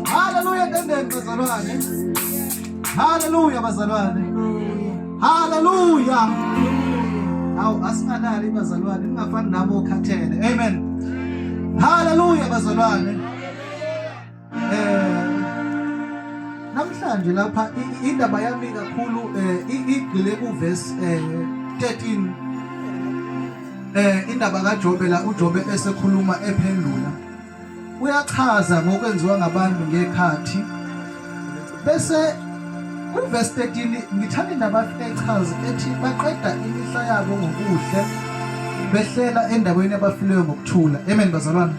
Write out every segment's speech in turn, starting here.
Haleluya tendeni bazalwane. Haleluya bazalwane. Haleluya. Awu asingalali bazalwane ningafani nabo okhathele. Amen. Haleluya bazalwane. Eh namhlanje lapha indaba yami kakhulu eh igxile ku verse 13 eh indaba kaJobe la uJobe esekhuluma ephendula uyachaza ngokwenziwa ngabantu ngekhathi bese kuverse 13 ngithanda indaba echaza ethi baqeda imihla yabo ngokuhle behlela endaweni yabafileyo ngokuthula. Amen bazalwane.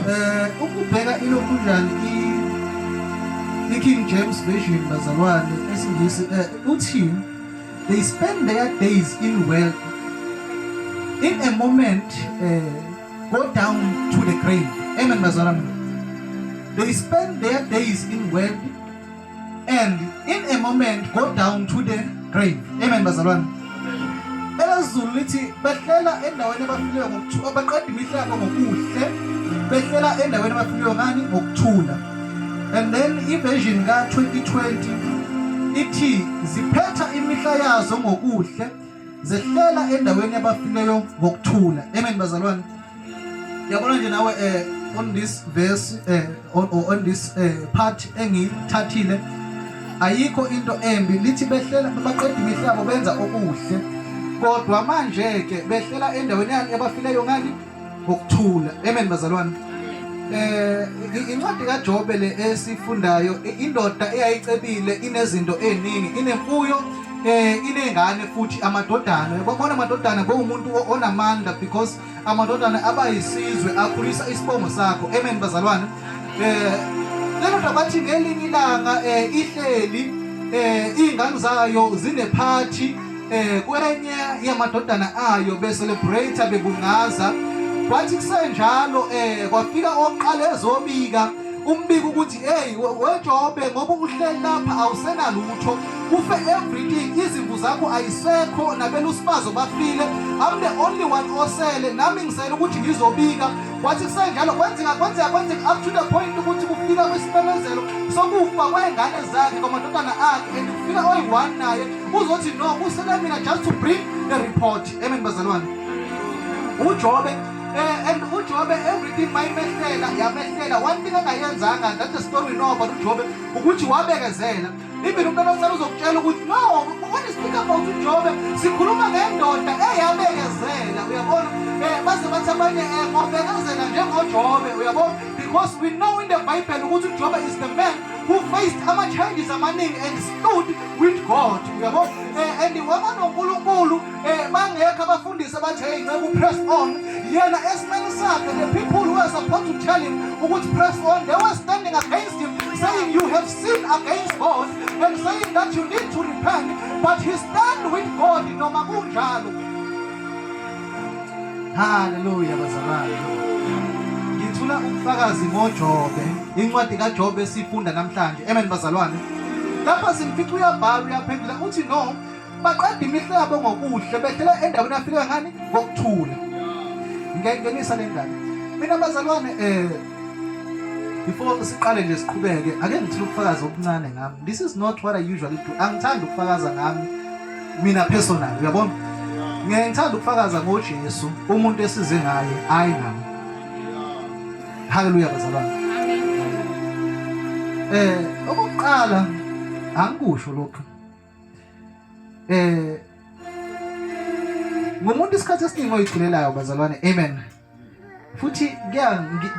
Eh ukubheka ilokhu njani i King James Version bazalwane esingisi eh uthi they spend their days in wealth in a moment eh go down to the grave. Amen bazalwane. They spend their days in wealth and in a moment go down to the grave. Amen bazalwane. ElaZulu lithi behlela endaweni abafileyo ngokuthula, baqeda imihla yabo ngokuhle, behlela endaweni abafileyo ngani ngokuthula. And then iversion ka-2020 ithi ziphetha imihla yazo ngokuhle, zehlela endaweni yabafileyo ngokuthula. Amen bazalwane. Yabona nje nawe eh on this verse eh on, on this eh, part engiyithathile ayikho into embi lithi behlela baqeda imihlabo benza okuhle kodwa manje ke behlela endaweni yani yabafileyo ngani ngokuthula. Amen bazalwane. Eh incwadi kaJobe le esifundayo indoda eyayicebile inezinto eziningi inemfuyo eh inengane futhi amadodana uyabona amadodana bowumuntu onamandla because amadodana abayisizwe akhulisa isibongo sakho. Amen bazalwane. Eh lelo bathi ngelinye ilanga eh ihleli eh izingane zayo zinephathi eh kwenye yamadodana ayo be celebrate bebungaza kwathi kusenjalo eh kwafika oqala ezobika umbiko ukuthi hey weJobe ngoba uhleli lapha awusenalutho kufe everything izimvu zakho ayisekho nabelusi bazo bafile I'm the only one osele nami ngisele ukuthi ngizobika kwathi kusenjalo kwenzeka kwenzeka kwenzeka up to the point ukuthi kufika kwisimemezelo sokufa kwey'ngane zakhe kwamadodana akhe and kufika oyi-one naye uzothi no kusele mina just to bring the report. Amen bazalwane. UJobe eh, and uJobe everything mayimehlela yamehlela one thing angayenzanga that's the story we know about uJobe ukuthi wabekezela. Even umntwana omncane uzokutshela ukuthi no when you speak about uJobe sikhuluma ngendoda eyabekezela uyabona eh baze bathi abanye eh ngobekezela njengoJobe uyabona because we know in the Bible ukuthi uJobe is the man who faced ama challenges amaningi and stood with God uyabo eh, and waba noNkulunkulu eh, bangekho abafundisi abathi hey nceku press on yena esimeni sakhe the people who were supposed to tell him ukuthi press on they were standing against him saying you have sinned against God and saying that you need to repent but he stand with God noma kunjalo. Haleluya bazalwane. Ngithula ubufakazi ngoJobe, incwadi kaJobe esifunda namhlanje. Amen bazalwane. Lapha simfica uyabhala uyaphendula uthi no baqeda imihla yabo ngokuhle behlela endaweni afika ngani ngokuthula. Ngiyayingenisa le ndaba. Mina bazalwane eh before siqale nje siqhubeke ake ngithule ubufakazi obuncane ngami. This is not what I usually do. Angithandi ukufakaza ngami. Mina personal uyabona ngiyangithanda ukufakaza ngoJesu umuntu esize ngaye hayi ngami. Haleluya bazalwane. Okokuqala angikusho lokho. Ngumuntu isikhathi esiningi oyigculelayo bazalwane. Amen. Futhi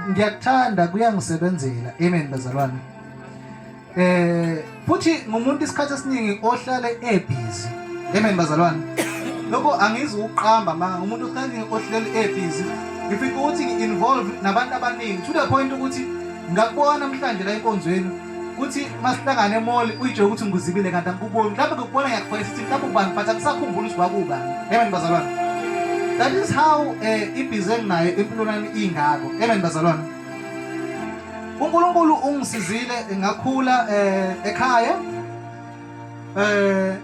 ngiyakuthanda, kuyangisebenzela. Amen bazalwane. Futhi ngumuntu isikhathi esiningi ohlale ebusy. Amen bazalwane. Lokho angizukuqamba manga, umuntu ohlale ohleli ebusy. Ngifika ukuthi ngi-involve nabantu abaningi to the point ukuthi ngakubona namhlanje la enkonzweni kuthi masihlangane emall uyijwe ukuthi ngikuzibile kanti angikuboni, mhlawumbe ngikubona ngiyakufaka isithi mhlawumbe ubani, but angisakhumbuli ukuthi kwakubani. Amen bazalwane. That is how ibhizi enginayo impilo yami ingako. Amen bazalwane. uNkulunkulu ungisizile ngakhula ekhaya,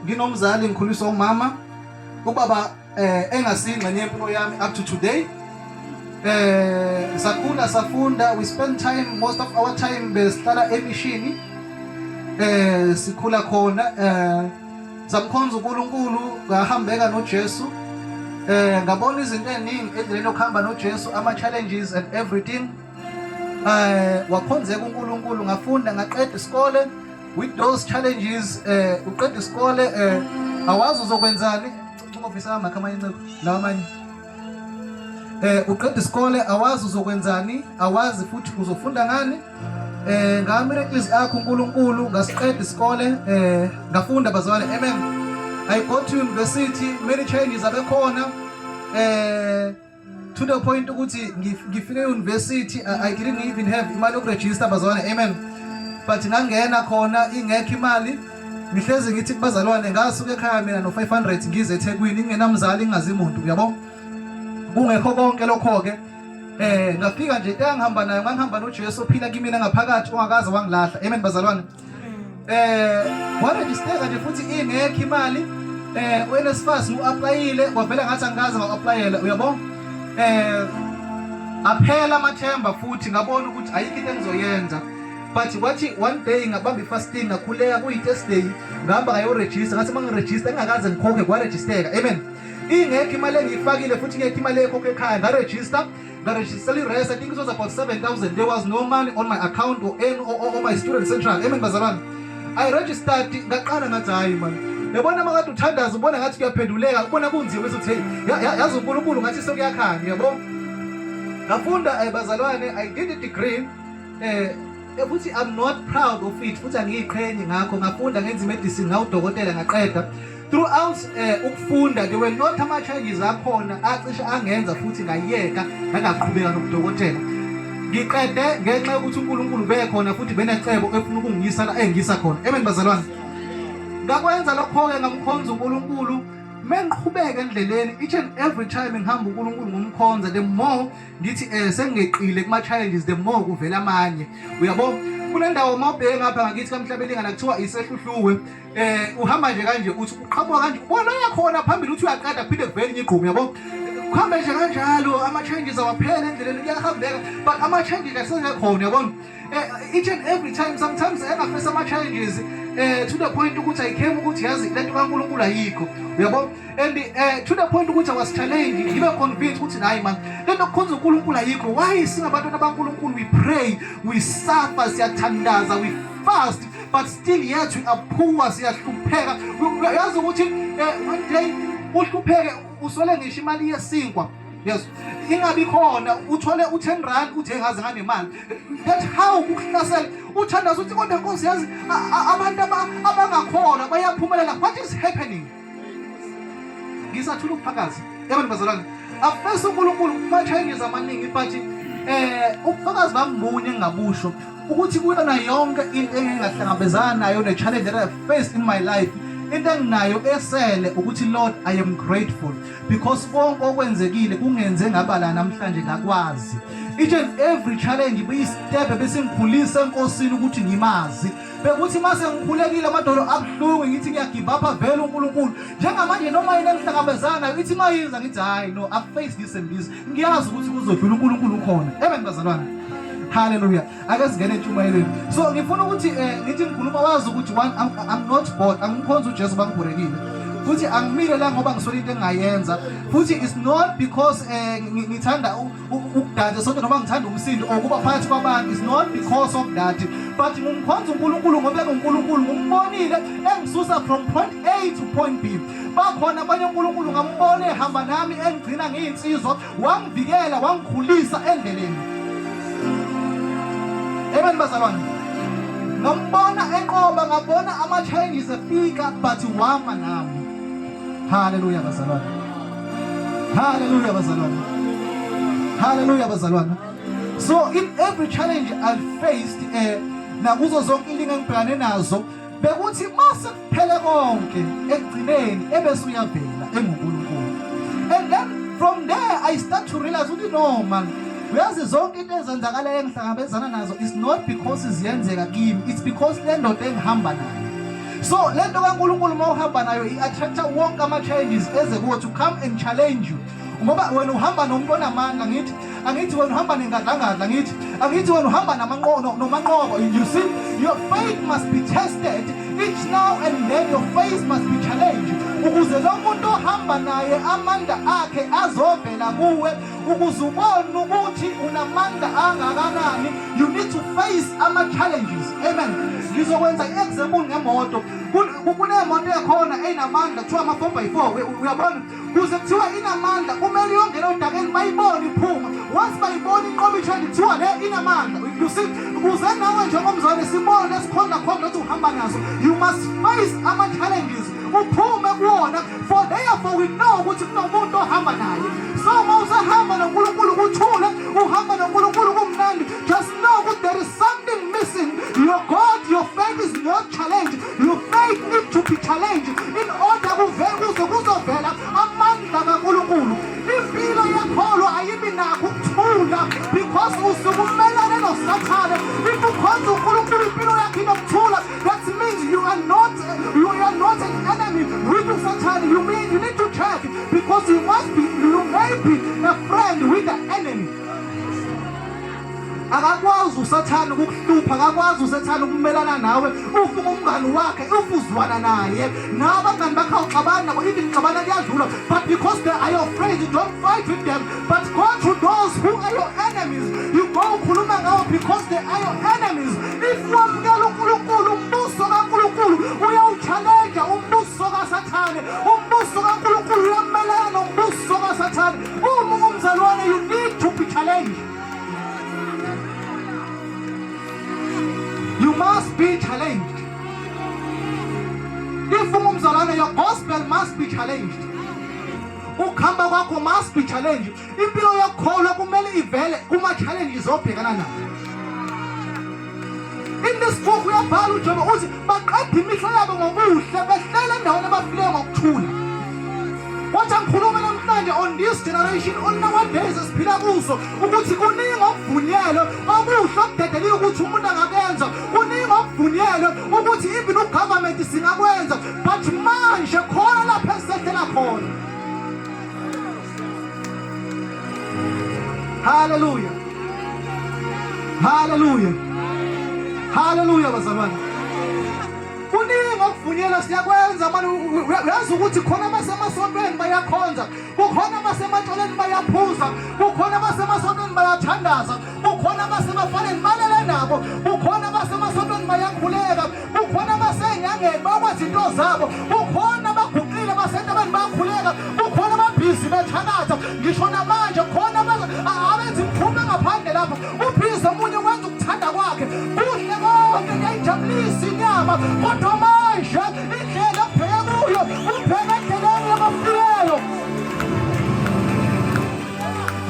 nginomzali, ngikhuliswa umama, ubaba engasingxenye yempilo yami up to today. Sakhula, safunda, we spend time, most of our time besihlala emishini, sikhula khona, samkhonza uNkulunkulu, ngahambeka noJesu, ngabona izinto eziningi endleleni yokuhamba noJesu, ama challenges and everything. Wakhonzeka uNkulunkulu, ngafunda, ngaqeda isikole with those challenges. Uqeda isikole, awazi uzokwenzani. Ofisa amakha amanye incebo lawa amanye. Uqeda isikole, awazi uzokwenzani, awazi futhi uzofunda ngani. Nga miracles akho uNkulunkulu, ngasiqeda isikole, ngafunda bazalwane. Amen. I go to university, many changes abekhona, to the point ukuthi ngifike e-university, I didn't even have imali yokuregister bazalwane. Amen. But ngangena khona ingekho imali. Ngihlezi ngithi kubazalwane, ngasuka ekhaya mina no 500 ngize eThekwini, ngingenamzali, ngingazi umuntu, uyabo, kungekho konke lokho ke. Ngafika nje, into engihamba nayo, ngangihamba noJesu ophila kimi ngaphakathi, ongakaze wangilahla. Amen bazalwane. Waregistereka nje futhi ingekho imali. uNSFAS ngu-applyile, kwavela ngathi angikaze nga-applyela, uyabo. Aphela amathemba futhi ngabona ukuthi ayikho into engizoyenza, but kwathi one day ngabamba i-fasting, ngakhuleka, kuyi-Thursday, ngihamba ngayoregister. Ngathi uma ngiregister ngingakaze ngikhokhe, kwaregistereka. Amen. Ingekho imali engiyifakile futhi ingekho imali ekhokhe ekhaya, ngaregister, ngaregister i-res. I think it was about 7000. There was no money on my account or any or my Student Central. Amen bazalwane. I registered, ngaqala ngathi hayi man, yabona makade uthandaza ubona ngathi kuyaphenduleka, ubona kunzima, bese uthi hey, yazi uNkulunkulu ngathi sekuyakhanya, uyabo. Ngafunda, bazalwane, I did a degree, futhi I'm not proud of it, futhi angiyiqhenyi ngakho. Ngafunda, ngenza imedicine, ngawudokotela, ngaqeda. Throughout ukufunda there were not ama challenges akhona acishe angenza futhi ngayeka, ngangaqhubeka nobudokotela. Ngiqede ngenxa yokuthi uNkulunkulu bekhona futhi benecebo efuna ukungiyisa la engiyisa khona. Amen bazalwane. Ngakwenza lokho-ke, ngamkhonza uNkulunkulu. Mengiqhubeka endleleni, each and every time ngihamba uNkulunkulu ngumkhonza, the more ngithi sengingeqile kuma challenges, the more kuvela amanye, uyabo. Kunendawo mawubheke ngapha ngakithi kaMhlabelingana, kuthiwa iseHluhluwe. Uhamba nje kanje, uthi uqhamuka kanje, ubona yakhona phambili, uthi uyaqeda, kuphinde kuvele enye igqumi, yabo. Kuhambe nje kanjalo, ama challenges awaphele endleleni, kuyahambeka, but ama challenges asekhona, yabona, each and every time. Sometimes engaface ama challenges to the point ukuthi I came ukuthi yazi lento kaNkulunkulu ayikho, uyabo, and to the point ukuthi I was challenged, ngibe convinced ukuthi hayi man, lento kukhonza uNkulunkulu ayikho. Why singabantwana baNkulunkulu, we pray, we suffer, siyathandaza, we fast, but still yet we are poor, siyahlupheka. Yazi ukuthi one day uhlupheke, uswele ngisho imali yesinkwa, yes, ingabi khona, uthole u10 rand, uthe ngaze nganemali. That how kukuhlasela, uthandaza uthi kodwa Nkosi, yazi abantu abangakholwa bayaphumelela, what is happening? Ngisathula ubufakazi yabona bazalwane. Afese uNkulunkulu kuma challenges amaningi, but ubufakazi bami bunye engingabusho ukuthi kuyona yonke into engingahlangabezana nayo ne challenge that I faced in my life, into enginayo esele ukuthi Lord, I am grateful, because konke okwenzekile kungenze ngaba la namhlanje, ngakwazi. Each and every challenge beyistep besingikhulisa eNkosini ukuthi ngimazi. Bekuthi mase ngikhulekile, amadolo abuhlungu, ngithi ngiyagive up, vele uNkulunkulu njengamanje noma yini engihlangabezana nayo, ithi mayiza ngithi hayi no, I face this and this, ngiyazi ukuthi kuzodlula, uNkulunkulu ukhona. Amen bazalwane. Haleluya. Ake singene entshumayelweni. So ngifuna ukuthi ngithi ngikhuluma wazi ukuthi one, I'm not bored. Angimkhonza uJesu bangibhorekile. Futhi angimile la ngoba ngisole into engayenza. Futhi it's not because eh ngithanda ukudansa sonke noma ngithanda umsindo or kuba phakathi kwabantu. It's not because of that. But ngumkhonza uNkulunkulu ngoba enguNkulunkulu ngumbonile engisusa from point A to point B. Bakhona abanye uNkulunkulu ngambona ehamba nami engigcina ngiyinsizwa wangivikela wangikhulisa endleleni. Amen bazalwane. Ngambona enqoba ngabona ama challenges efika but wama nami. Hallelujah bazalwane. Hallelujah bazalwane. Hallelujah bazalwane. So in every challenge I faced eh nakuzo zonke ilinga engibhekane nazo bekuthi mase kuphele konke ekugcineni ebese uyavela enguNkulunkulu. And then from there I start to realize ukuthi no man uyazi zonke into ezenzakalayo engihlangabezana nazo is not because ziyenzeka kimi, it's because le ndoda engihamba nayo. So lento kaNkulunkulu uma uhamba nayo i-attracta wonke ama-challenges eze kuwo to come and challenge you. Ngoba wena uhamba nomuntu onamandla ngithi angithi wena uhamba nengadlangadla ngithi angithi wena uhamba namanqono nomanqobo. You see, your faith must be tested each now and then, your faith must be challenged ukuze lo muntu ohamba naye amandla akhe azovela kuwe, ukuze ubone ukuthi unamandla angakanani. You need to face ama challenges. Amen. Ngizokwenza i-example ngemoto. Kunemoto ekhona enamandla kuthiwa ama 4x4, uyabona, kuze kuthiwa inamandla kumele iyongena odakeni bayibone iphuma. Once bayibona inqoba i-trend kuthiwa le inamandla. You see, ukuze nawe njengomzwane sibone esikhonza khona ukuthi uhamba naso, you must face ama challenges uphume kuwona, for therefore we know ukuthi kunomuntu ohamba naye. So uma usahamba noNkulunkulu kuthule, uhamba noNkulunkulu kumnandi, just know ukuthi there is something missing. Your God, your faith is not challenged. Your faith need to be challenged in order kuve kuze kuzovela amandla kaNkulunkulu. Impilo yekholwa ayibi nakho ukuthula because usuke umelane noSathane. If ukhonza uNkulunkulu impilo yakho inokuthula, that means you are not an enemy with uSathane. You mean you need to check because you may be a friend with the enemy. Akakwazi uSathane ukukuhlupha, akakwazi uSathane ukumelana nawe ufunga umngani wakhe, ufuzwana naye nabangani bakhe awuxabani nabo, even xabana kuyadlula, but because they are your friends you don't fight with them, but go to those who are your enemies, you go ukhuluma ngawo because they are your enemies. If wamukela uNkulunkulu, umbuso kaNkulunkulu uyawuchallenge umbuso kaSathane. Umbuso kaNkulunkulu uyamelana nombuso kaSathane. Uma ungumzalwane, you need to be challenged. You must be challenged. If ungumzalwane, your gospel must be challenged. Ukuhamba kwakho must be challenged. Impilo yokukholwa kumele ivele kuma challenges obhekana nawo. In this book uyabhala uJobe uthi baqeda imihla yabo ngokuhle, behlela endaweni abafileyo ngokuthula. Wathi ngikhuluma namhlanje on this generation, on nowadays esiphila kuso, ukuthi kuningi okuvunyelwe okuhle okudedeliwe ukuthi umuntu angakwenza, kuningi okuvunyelwe ukuthi even ugovernment singakwenza, but manje khona lapho esehlela khona. Hallelujah. Hallelujah. Hallelujah bazalwane. Kuningi okuvunyelwa siyakwenza manje, uyazi ukuthi khona abasemasontweni bayakhonza, kukhona abasematshwaleni bayaphuza, kukhona abasemasontweni bayathandaza, kukhona abasemafaneni balele nabo, kukhona abasemasontweni bayakhuleka, kukhona abasenyangeni bakwazi into zabo, kukhona abaguqile abasentabeni bayakhuleka, kukhona ababhizi bethakatha ngisho namanje, khona abenza imikhuba ngaphandle lapho ubhizi omunye wenza ukuthanda kwakhe kuhle konke, kuyayijabulisa inyama, kodwa manje indlela obheke kuyo ubheke endleleni yabafileyo.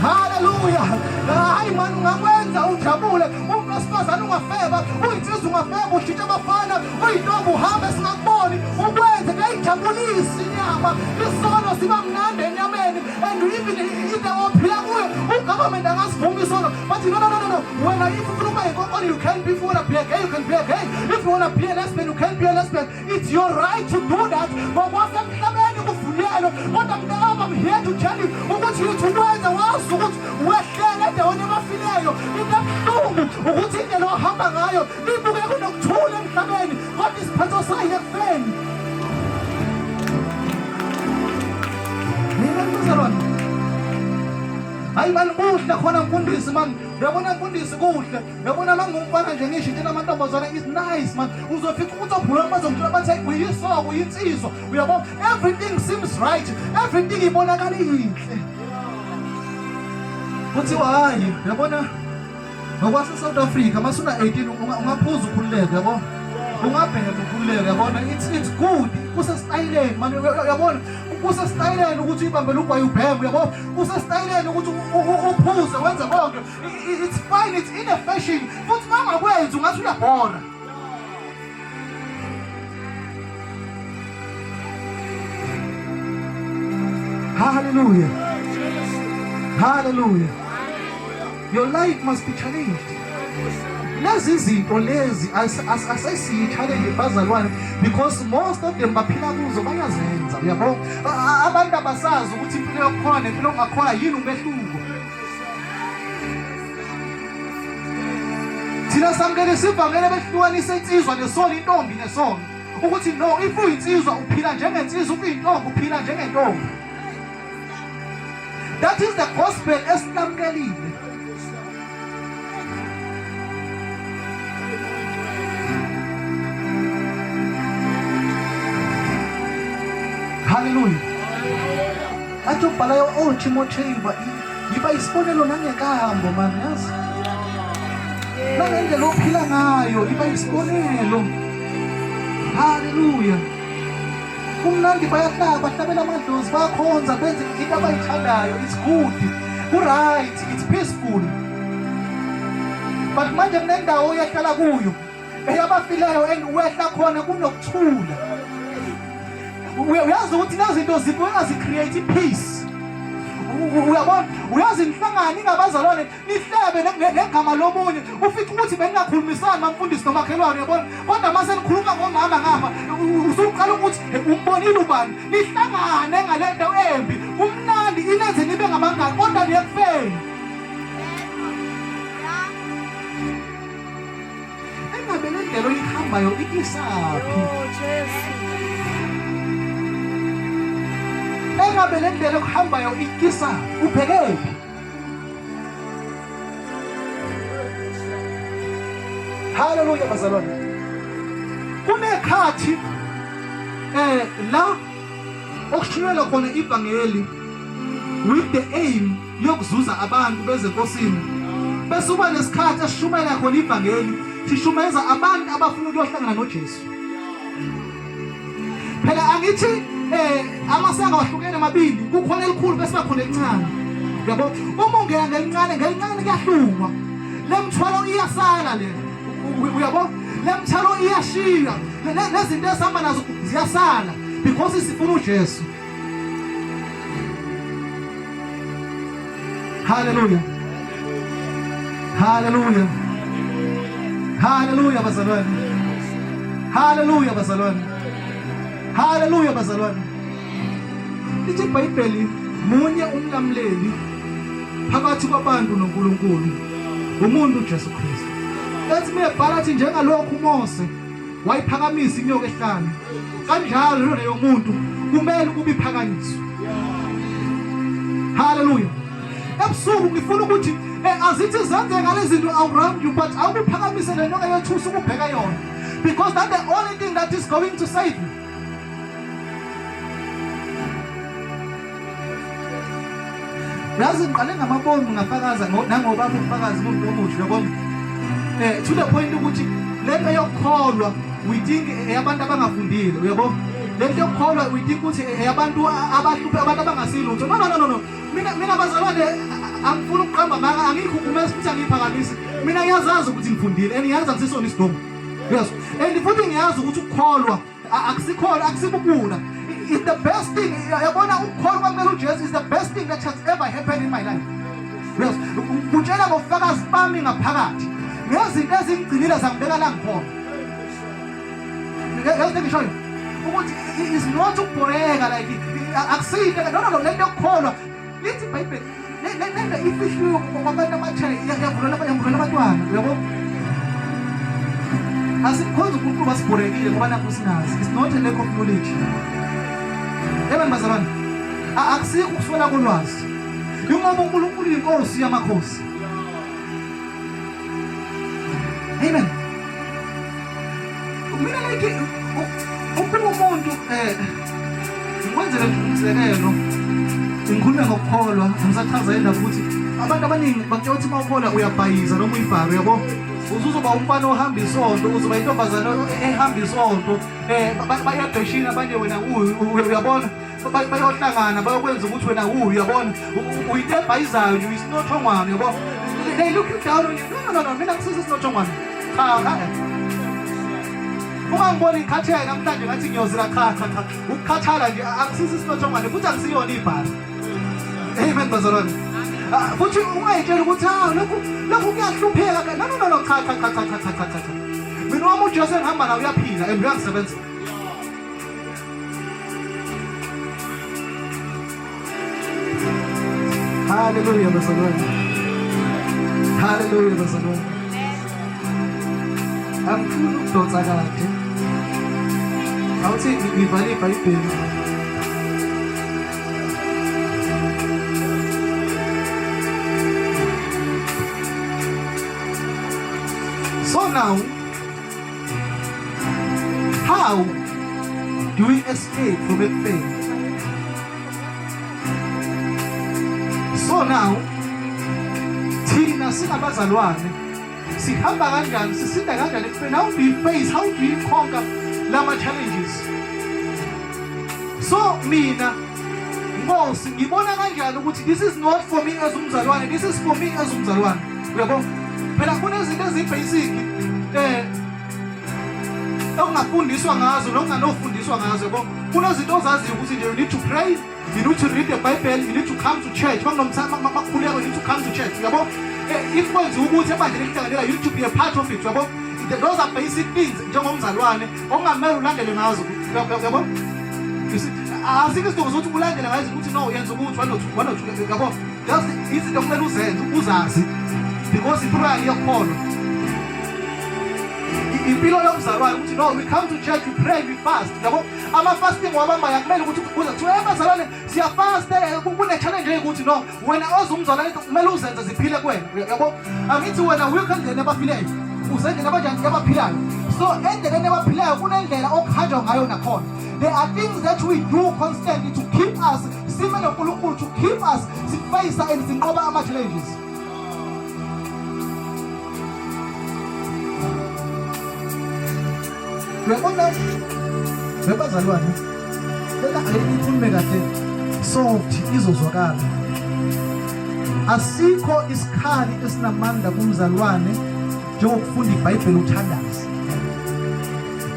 Haleluya! Hayi mani, ungakwenza ujabule. Umuntu wesifazane ungafeba, uyinsizwa ungafeba, ushintshe abafana, uyintombi uhambe singakuboni, ukwenze kuyayijabulisa inyama. Isono siba mnandi enyameni and even indawo ophila kuyo ugovernment angasivuma isono, but no, no, no, no, no. Wena if ufuna ukuba yinkonkoni you can be, if you wanna be a gay you can be a gay, if you wanna be a lesbian you can be a lesbian. It's your right to do that. Ngokwasemhlabeni kuvunyelwe, kodwa mntakama, I'm here to tell you ukuthi yithi ukwenza wazi ukuthi wehlele endaweni yabafileyo. Into ebuhlungu ukuthi indlela ohamba ngayo ibuke kunokuthula emhlabeni, kodwa isiphetho sayo ekufeni. Hayi mani kuhle khona mfundisi mani, uyabona mfundisi kuhle, uyabona mangumfana nje ngisho into amantombazane is nice man. Uzofica ukuthi obhulwana bazongitshela bathi uyisoko uyinsizwa, uyabona everything seems right, everything ibonakala iyinhle. Kuthiwa hayi uyabona Ngokwase South Africa masuna 18 ungaphuza ukhululeke yabo. Ungabheka ukhululeke yabona it's good kusestayileni manje uyabona kusestayileni ukuthi uyibambele ugwayi ubheme uyabo kusestayileni ukuthi uphuze wenze konke it's fine it's in a fashion futhi mangakwenzi ungathi uyabhora. Hallelujah. Hallelujah. Your life must be challenged. Lezi zinto lezi asesiyi challenge bazalwane because most of them baphila kuzo bayazenza uyabo abantu abasazi ukuthi impilo yokukhona nempilo ongakhola yini umehluko. Thina samukele sivangele behlukanisa insizwa nesono intombi nesono ukuthi no if uyinsizwa uphila njengensizwa if uyintombi uphila njengentombi. That is the gospel esilamukelile. Hallelujah. Athi ubhalayo oh Timotheyu yiba isibonelo nangenkambo mani yazi. Nangendlela ophila ngayo yiba isibonelo. Hallelujah. Kumnandi bayahlaba bahlabela amadlozi bayakhonza benze into abayithandayo it's good ku-right it's peaceful but manje kunendawo oyahlala kuyo eyabafileyo and wehla khona kunokuthula uyazi ukuthi lezi zinto zibukeka zi-create peace uyabona uyazi inhlangano ingabazalwane nihlebe negama lomunye ufice ukuthi beningakhulumisani mamfundisi nomakhelwane uyabona kodwa uma senikhuluma ngomama ngapha usuqala ukuthi umbonile ubani nihlangane ngale nto embi kumnandi inenze nibe ngabangani kodwa niyekufeni Engabe le ndlela oyihambayo ikisaphi? Oh Jesu. Engabe le ndlela okuhambayo ikisa ubhekephi? Haleluya bazalwane. Kunekhathi la okushunyelwa khona ivangeli with the aim yokuzuza abantu beze enkosini bese uba nesikhathi esishumayela khona ivangeli sishumayeza abantu abafuna ukuyohlangana noJesu phela angithi amasango ahlukene amabili kukhona elikhulu bese bakhona elincane yabo uma ungena ngelincane ngelincane kuyahlungwa le mthwalo iyasala le uyabo le mthwalo iyashiya nezinto esihamba nazo ziyasala because sifuna uJesu. Hallelujah. Hallelujah. Hallelujah bazalwane. Hallelujah bazalwane. Hallelujah bazalwane. Lithi iBhayibheli munye umlamuleli phakathi kwabantu noNkulunkulu. Umuntu uJesu Kristu. Ethi mebhala athi njengalokhu uMose wayiphakamisa inyoka ehlane kanjalo lona yomuntu kumele ukuba iphakanyiswe haleluya ebusuku ngifuna ukuthi azithi zenzeka lezi zinto around you but awukuphakamise le nyoka yethusa ukubheka yona because that's the only thing that is going to save you. Yazi ngiqale ngamabomu ngafakaza nangoba ubufakazi kumuntu omusha yabona. To the point ukuthi lento yokukholwa we think eyabantu abangafundile uyabo. Lento yokukholwa we think ukuthi eyabantu abahluphe abantu abangasilutho. No no no no no. Mina bazalwane angifuni ukuqamba amanga angiyikhukhumezi futhi angiyiphakamisi. Mina ngiyazazi ukuthi ngifundile and ngiyazi angisisona isidomu. Yes. And futhi ngiyazi ukuthi ukukholwa akusikhona akusibukula is the best thing yabona ukukholwa kwamele uJesu is the best thing that has ever happened in my life. Yes. Kutshela ngofakazi bami ngaphakathi ngezinto ezingigcinile zangibeka la ngikhona. Yazi ngishoyo ukuthi is not ukubhoreka like akusiyinto no no no lento yokukholwa lithi iBhayibheli lento ifihliwe kwabantu abatsha yavulelwa abantwana uyabo. Asimkhonzi uNkulunkulu basibhorekile ngoba nakho singazi. It's not a lack of knowledge. Amen bazalwane. Akusikho ukuswela kolwazi. Ingoba uNkulunkulu inkosi yamakhosi. Amen. Mina like ukuba umuntu ngikwenzele nje umzekelo ngikhulume ngokukholwa ngisachaza indaba ukuthi abantu abaningi bakutshela ukuthi uma ukholwa uyabhayiza noma uyibharo yabo uzuzoba umfana ohamba isonto uzoba intombazane ehamba isonto um bayabheshina abanye wena uyabona bayohlangana bayokwenza ukuthi wena uyu uyabona uyinto ebhayizayo nje uyisinothongwane uyabo they look you down on you. No, no, no, no, mina ngisiza isinothongwane. Cha, ha. Ungangiboni ngikhathele namhlanje ngathi ngiyozila cha cha cha. Ukukhathala nje akusiza isinothongwane futhi akusiyona ibhala. Amen bazalwane. Ah, futhi ungayitshela ukuthi ah lokhu lokhu kuyahlupheka. No no no no cha cha cha cha cha cha cha. Mina wami uJesu engihamba naye uyaphila and uyangisebenzela. Hallelujah bazalwane. Hallelujah bazalwane. Angifuni ukudonsa kade. Awuthi ngivale iBhayibheli. So now How do we escape from ekufeni? So now thina singabazalwane sihamba kanjani sisinda kanjani ekufeni? How do we face, how do we conquer lama challenges? So mina Nkosi ngibona kanjani ukuthi this is not for me as umzalwane, this is for me as umzalwane. Uyabo? Phela kunezinto ezibasic okungafundiswa ngazo nokunganofundiswa ngazo yabo. Kunezinto ozaziyo ukuthi nje you need to pray, you need to read the Bible, you need to come to church. Makunomkhuleko you need to come to church. Uyabo? If kwenziwa ukuthi ebandleni lihlanganela you need to be a part of it. Uyabo? Those are basic things njengomzalwane okungamele ulandele ngazo. Uyabo? You see, asikho isidingo sokuthi ulandele ngazo ukuthi no yenza ukuthi one or two, one or two, yabo? Just izinto kumele uzenze uzazi because impilo yakho impilo yomzalwane ukuthi no we come to church we pray we fast yabo ama fasting wabambayo akumele ukuthi kuze kuthiwe bazalwane siyafast kune challenge ukuthi no wena ozumzalwane kumele uzenze ziphile kuwena yabo angithi wena wikho endleleni abafileyo usendleleni abanjani abaphilayo so endleleni abaphilayo kunendlela okuhanjwa ngayo nakhona. There are things that we do constantly to keep us sime noNkulunkulu, to keep us sifeyisa and sinqoba ama challenges. Uyabona bebazalwane lena ake ngikhulume kahle soft izozwakala. Asikho isikhali esinamandla kumzalwane njengokufunda iBhayibheli uthandaze.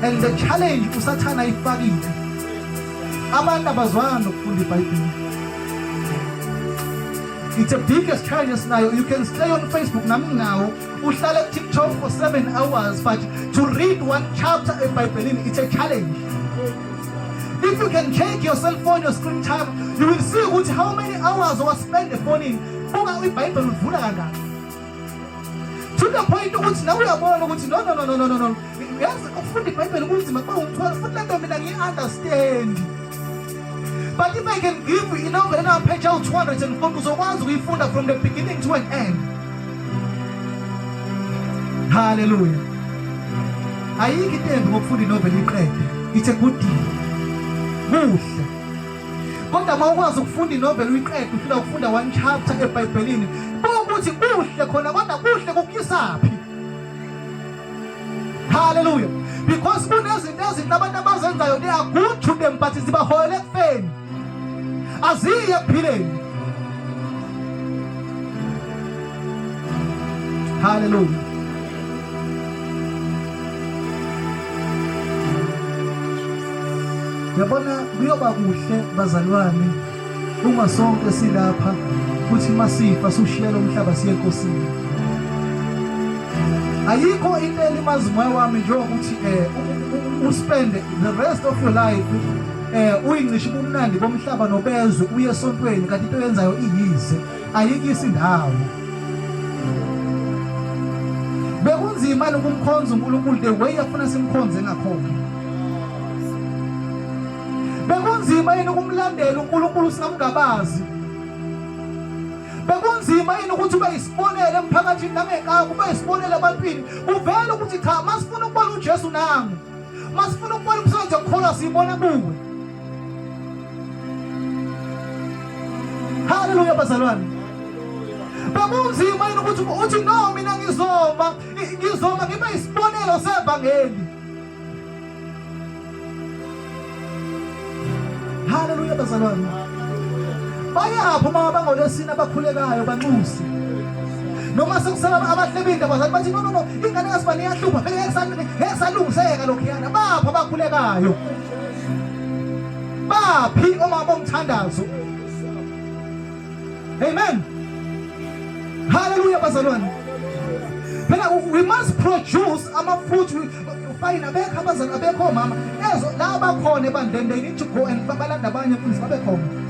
And the challenge uSathana ayifakile, abantu abazwanga nokufunda iBhayibheli. It's a biggest challenge esinayo. You can stay on Facebook nami nginawo, uhlale ku-TikTok for 7 hours, but to read one chapter eBhayibhelini it's a challenge. If you can check your cell phone, your screen time, you will see ukuthi how many hours owaspend efonini. Buka iBhayibheli ulivula kangaka. To the point ukuthi nawe uyabona ukuthi no no no no no no no. Yazi ukufunda iBhayibheli kunzima kuba umthwalo futhi lento mina ngiyi-understand. But if I can give you inovel enamapage awu-240 uzokwazi ukuyifunda from the beginning to an end. Hallelujah. Ayikho into embi ngokufunda inovel iqede. It's a good deal. Kuhle. Kodwa uma ukwazi ukufunda inovel uyiqede ufuna ukufunda one chapter eBhayibhelini, ukuthi kuhle khona kodwa kuhle kukuyisaphi? Hallelujah. Because kunezinto ezinhle abantu abazenzayo they are good to them but zibaholela ekufeni. Aziyi ekuphileni. Hallelujah. Yabona kuyoba kuhle bazalwane uma sonke silapha futhi masifa sushiya lo mhlaba siye enkosini. Ayikho into elimaza umoya wami njengokuthi uspend the rest of your life uyincisha ubumnandi bomhlaba nobezwe uye esontweni kanti into oyenzayo iyize, ayikho indawo. Bekunzima ukumkhonza uNkulunkulu the way afuna simkhonze ngakhona. Bekunzima yini ukumlandela uNkulunkulu singamngabazi? Bekunzima yini ukuthi ube isibonelo emphakathini nangenkabi ube isibonelo ebantwini uvele ukuthi cha masifuna ukubona uJesu nangu masifuna ukubona umsebenzi wokukholwa siyibona kuwe. Haleluya bazalwane. Bekunzima yini ukuthi uthi no mina ngizoma ngizoma ngibe isibonelo sevangeli. Haleluya bazalwane. Bayaphi uma bangolesine abakhulekayo banxuse. Noma sekusala abahlebile abazali bathi no no no ingane kasibani iyahlupha vele ngeke salungiseka lokhuyana. Baphi abakhulekayo? Baphi omama bomthandazo? Amen. Hallelujah bazalwane. Phela we must produce ama fruit fine abekho abazali abekho omama ezo la bakhona ebandleni they need to go and balanda abanye mfundisi babe khona.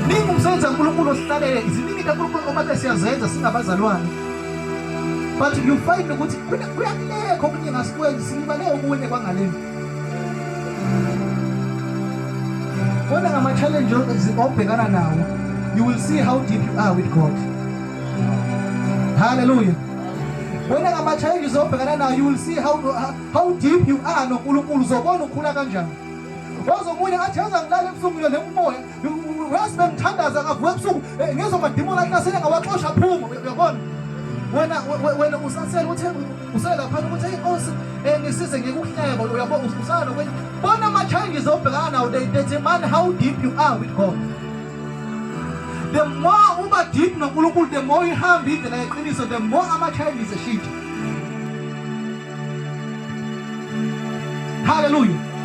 Ningi umsebenzi kaNkulunkulu osihlalele iziningi kaNkulunkulu uma besiyazenza singabazalwane. But you find ukuthi kuyakulekho okunye asikwenzi silibale okunye kwangaleni. Bona ngama-challenge obhekana nawo, you will see how deep you are with God. Hallelujah. Bona ngama-challenges obhekana nawo, you will see how deep you are noNkulunkulu, uzobona ukhula kanjani. Ozomunye athi yazi angilali ebusuku ngiyole umoya uyazi bengithandaza ngavuka ebusuku eh, ngezwa amadimoni ahlasele ngawaxosha aphuma uyabona wena wena usasele uthe uselaphana ukuthi hey Nkosi eh, ngisize ngikuhleba uyabona usana kwenye bona ama challenges obhekana nawo they determine how deep you are with God. The more uba deep noNkulunkulu, the more ihamba indlela yeqiniso, the more ama challenges eshintsha. Hallelujah.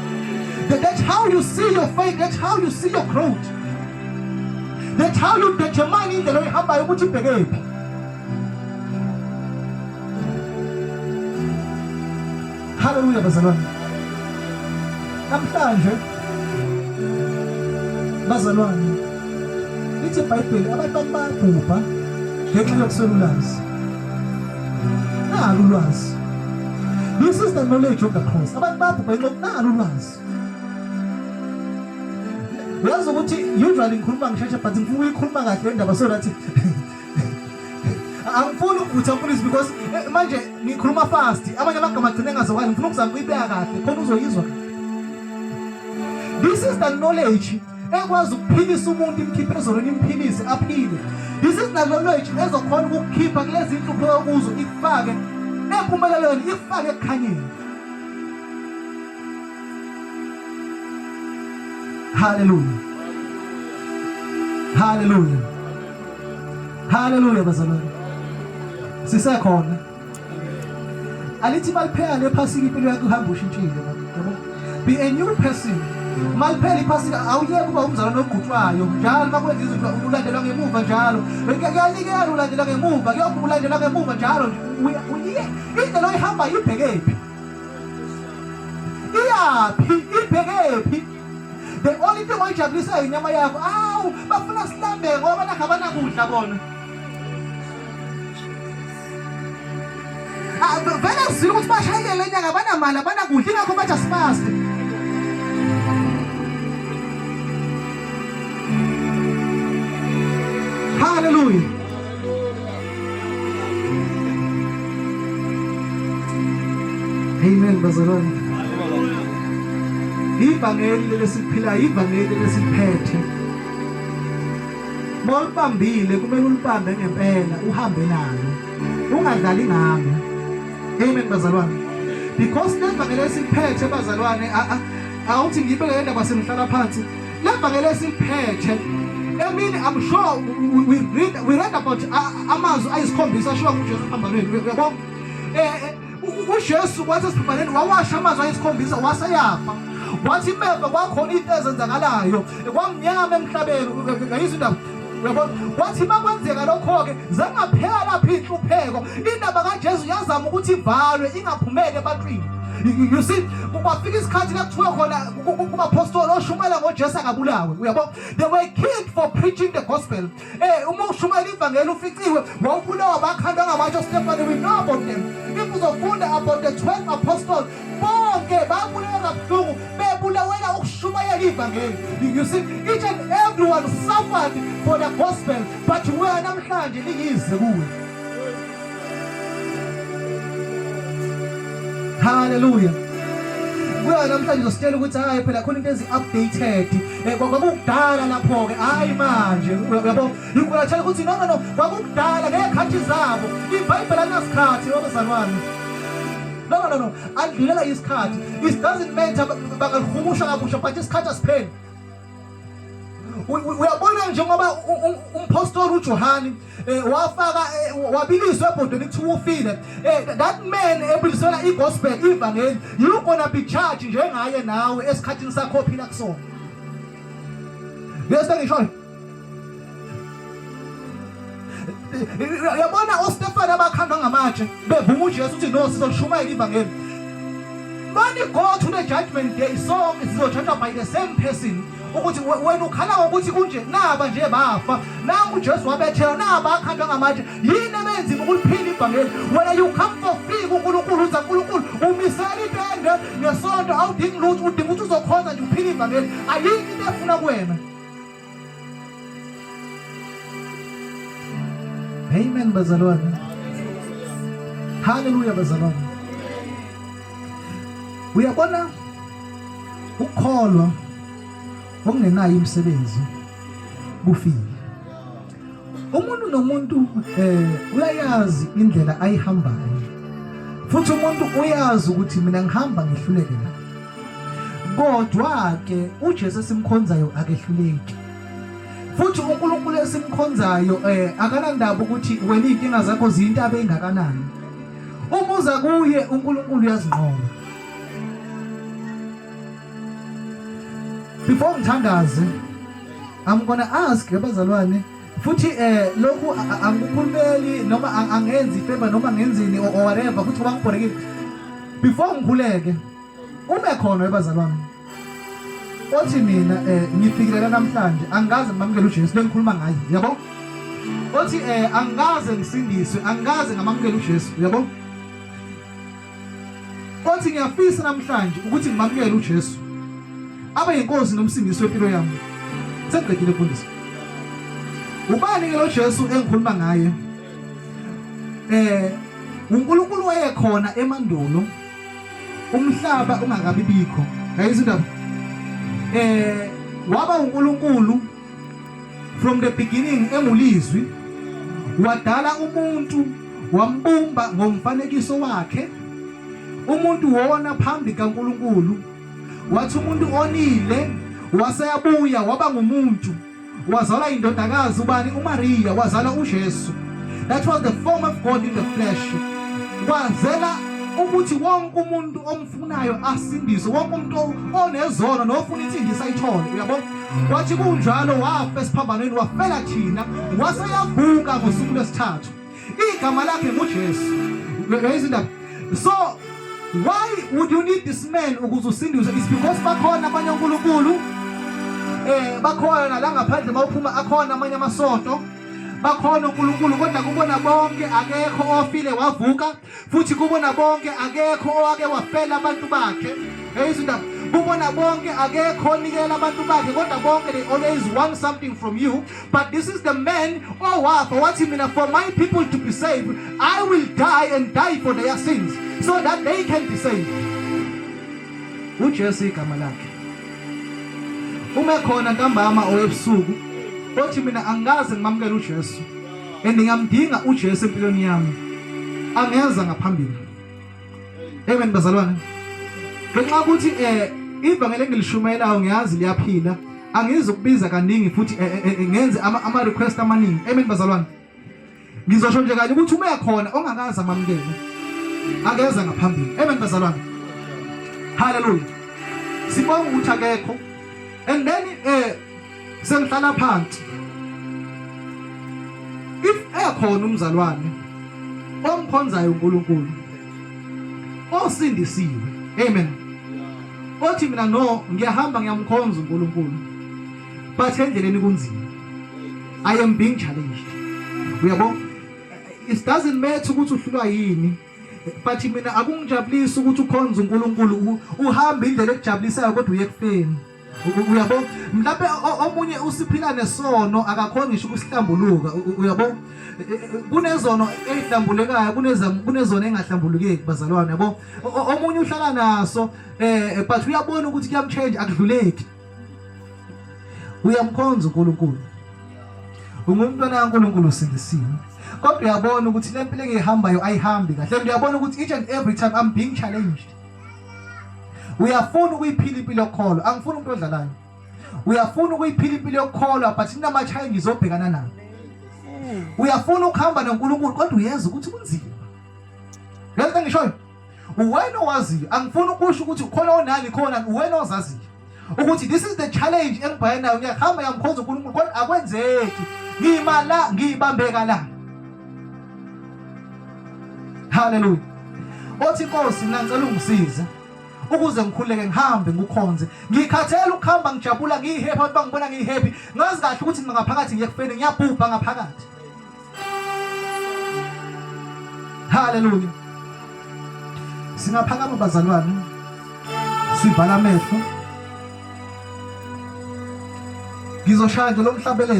That's how you see your faith. That's how you see your growth. That's how you determine indlela oyihambayo ukuthi ibhekephi. Hallelujah bazalwane. Namhlanje bazalwane lithi iBhayibheli abantu bayabhubha ngenxa yokuswela ulwazi. Nalo ulwazi. This is the knowledge of the cross. Abantu bayabhubha ngenxa yokunalo ulwazi. Uyazi ukuthi usually ngikhuluma ngisheshe but ngifuna ukuyikhuluma kahle le ndaba so that angifuni ukuvutha mfundisi because eh, manje ngikhuluma fast amanye amagama agcine engazwakali ngifuna ukuzama ukuyibeka kahle khona uzoyizwa this is the knowledge ekwazi ukuphilisa umuntu imkhiphe ezonweni imphilise aphile this is the knowledge ezokhona ukukukhipha kulezi nhlupho okuzo ikufake empumelelweni ikufake ekukhanyeni. Hallelujah. Hallelujah. Hallelujah bazalwane. Sisekhona. Alithi maliphela lephasika impilo yakho ihamba ushintshile yabo. Be a new person. Maliphela iphasika awuyeke kuba umzalwane ogqutshwayo njalo makwenza izinto ulandelwa ngemuva njalo. Kuyanikela ulandelwa ngemuva, kuyokulandelwa ngemuva njalo nje. Uye indlela oyihamba ibhekephi? Iyaphi? Ibhekephi? The only thing oyijabulisayo inyama yakho. Awu, bafuna silambe ngoba nakho abanakudla bona. Ah, vele kuzile ukuthi bashayele inyanga abanamali abanakudla ingakho bathi asifaste. Hallelujah. Amen bazalwane. Ivangeli lesiliphilayo, ivangeli lesiliphethe. Molibambile kumele ulibambe ngempela uhambe nalo. Ungadlali ngalo. Amen bazalwane. Because levangeli esiliphethe bazalwane awuthi ngibeke le ndaba sengihlala phansi. Levangeli esiliphethe emini I'm sure we read about amazwi ayisikhombisa ashiwa nguJesu esiphambanweni uyabo eh, eh uJesu wathi esiphambanweni wawasha amazwi ayisikhombisa waseyafa wathi meva kwakhona into ezenzakalayo kwamnyama emhlabeni ngayizwa indaba uyabona wathi makwenzeka lokho-ke zangaphela lapho iy'nhlupheko indaba kaJesu yazama ukuthi ivalwe ingaphumeli ebantwini. You see, kwafika isikhathi la kuthiwa khona kubapostoli oshumayela ngoJesu akabulawe. Uyabo? They were killed for preaching the gospel. Eh uma ushumayela ivangeli uficiwe, wawubulawa bakhandwa ngamatshe oStefane. We know about them. If uzofunda about the 12 apostles, bonke babulawa kabuhlungu, bebulawe ivangeli. You see, each and everyone suffered for the gospel, but wena namhlanje liyize kuwe. Hallelujah. Kuya namhlanje uzositshela ukuthi hayi phela khona into ezi-updated eh, kwakukudala lapho-ke hhayi manje uyabo ngikulathela ukuthi no no no kwakukudala ngey'khathi zabo ibhayibheli alinasikhathi wabazalwane. No no no no adlulela isikhathi. It doesn't matter bangalihumusha kabusha but isikhathi asipheli. Uyabona njengoba umpostoli uJohane eh, wafaka eh, wabiliswa ebhodweni kuthiwa ufile eh, that man ebilisela igospel ivangeli you gonna be charged njengaye nawe esikhathini sakho ophila kusona. Yes, ngisho Uyabona oStefan abakhandwa ngamatshe bevuma uJesu ukuthi no sizolishumayela ivangeli. When you go to the judgment day sonke sizojudgwa by the same person ukuthi wena ukhala ngokuthi kunje naba nje bafa nangu uJesu wabethelwa naba akhandwa ngamatshe yini ebenzima ukuliphila ivangeli wena you come for free kuNkulunkulu uza kuNkulunkulu umisela itende ngesonto awudingi lutho udinga ukuthi uzokhonza nje uphila ivangeli ayikho into efuna kuwena. Amen bazalwane. Hallelujah bazalwane. Uyabona ukukholwa okungenayo imisebenzi kufile. Umuntu nomuntu eh uyayazi indlela ayihambayo. Futhi umuntu uyazi ukuthi mina ngihamba ngihluleke la. Kodwa ke uJesu esimkhonzayo akehluleki. Futhi uNkulunkulu esimkhonzayo eh akanandaba ukuthi wena izinkinga zakho ziyintaba engakanani. Uma uza kuye uNkulunkulu uyazinqoba. Before ngithandaze I'm gonna ask abazalwane futhi eh lokhu angikukhulumeli noma angenzi favor noma ngenzini or whatever futhi ngoba ngibhorekile before ngikhuleke ume khona ebazalwane othi mina eh ngifikile la namhlanje angikaze ngimamukele uJesu lengikhuluma ngaye yabo othi eh angikaze ngisindiswe angikaze ngamamukela uJesu yabo Othi ngiyafisa namhlanje ukuthi ngimamukele uJesu abe yinkosi nomsindisi wempilo yami. Sengiqedile mfundisi. Ubani ke lo Jesu engikhuluma ngaye? Eh uNkulunkulu wayekhona emandulo umhlaba ungakabi bikho. Yayizwa indaba? Eh waba uNkulunkulu from the beginning engulizwi wadala umuntu wambumba ngomfanekiso wakhe umuntu wona phambi kaNkuluNkulu wathi umuntu onile waseyabuya waba ngumuntu wazala indodakazi ubani uMaria wazala uJesu. That was the form of God in the flesh. Wazela ukuthi wonke umuntu omfunayo asindiswe, wonke umuntu onezono nofuna insindiso ayithole, uyabo? Kwathi kunjalo wafa esiphambanweni wafela thina, waseyavuka ngosuku lwesithathu. Igama lakhe nguJesu. Uyayizwa indaba? So why would you need this man ukuze usindiswe? It's because bakhona abanye onkulunkulu eh bakhona nala ngaphandle mawuphuma akhona amanye amasonto bakhona uNkulunkulu kodwa kubona bonke akekho ofile wavuka futhi kubona bonke akekho owake wafela abantu bakhe. Hey indaba kubona bonke akekho onikela abantu bakhe kodwa bonke they always want something from you. But this is the man owafa wathi mina for my people to be saved I will die and die for their sins so that they can be saved. uJesu igama lakhe. Uma khona ntambama or ebusuku othi mina angikaze ngimamukele uJesu and ngiyamdinga uJesu empilweni yami angeza ngaphambili. Amen bazalwane. Ngenxa ukuthi eh ivangeli engilishumayelayo ngiyazi liyaphila angizukubiza kaningi futhi eh, eh, eh, ngenze ama, ama request amaningi. Amen bazalwane. Ngizosho nje kanye ukuthi uma ekhona ongakaze amamukele akeza ngaphambili. Amen bazalwane. Hallelujah. Sibonga ukuthi akekho. And then eh sengihlala phansi. If ekhona umzalwane omkhonzayo uNkulunkulu osindisiwe. Amen. Othi mina no ngiyahamba ngiyamkhonza uNkulunkulu. But endleleni kunzima. I am being challenged. Uyabo? It doesn't matter ukuthi uhlulwa yini. But mina akungijabulisi ukuthi ukhonza uNkulunkulu uhambe indlela ekujabulisayo kodwa uye ekufeni. Uyabo, mhlawumbe omunye usiphila nesono akakhoni ngisho ukusihlambuluka. Uyabo, e, e, e, kunezono ezihlambulekayo, kunezono engahlambulukeki bazalwane, yabo. Omunye uhlala naso eh but uyabona ukuthi kuyamchange, akudluleki. Uyamkhonza uNkulunkulu, ungumntwana kaNkulunkulu, usindisiwe, kodwa uyabona ukuthi le mpilo engiyihambayo ayihambi kahle. Uyabona ukuthi each and every time I'm being challenged. Uyafuna ukuyiphila impilo yokukholwa, angifuni umuntu odlalayo. Uyafuna ukuyiphila impilo yokukholwa, but inama-challenges obhekana nawo. Uyafuna ukuhamba noNkulunkulu, kodwa uyeza ukuthi kunzima. Yazi into engishoyo, uwena owaziyo. Angifuni ukusho ukuthi ukhona onani khona, uwena ozaziyo ukuthi this is the challenge engibhekene nayo. Ngiyahamba, ngiyamkhonza uNkulunkulu, kodwa akwenzeki, ngima la, ngibambeka la. Haleluya. Othi, Inkosi, mina ngicela ungisize ukuze ngikhuleke, ngihambe, ngikukhonze. Ngikhathele ukuhamba ngijabula, ngiyihappy, abantu bangibona ngiyihappy, ngazi kahle ukuthi mina ngaphakathi ngiyekufeni, ngiyabhubha ngaphakathi. Haleluya. Singaphakama bazalwane, sivala amehlo. Ngizoshaya nje lo mhlabelelo.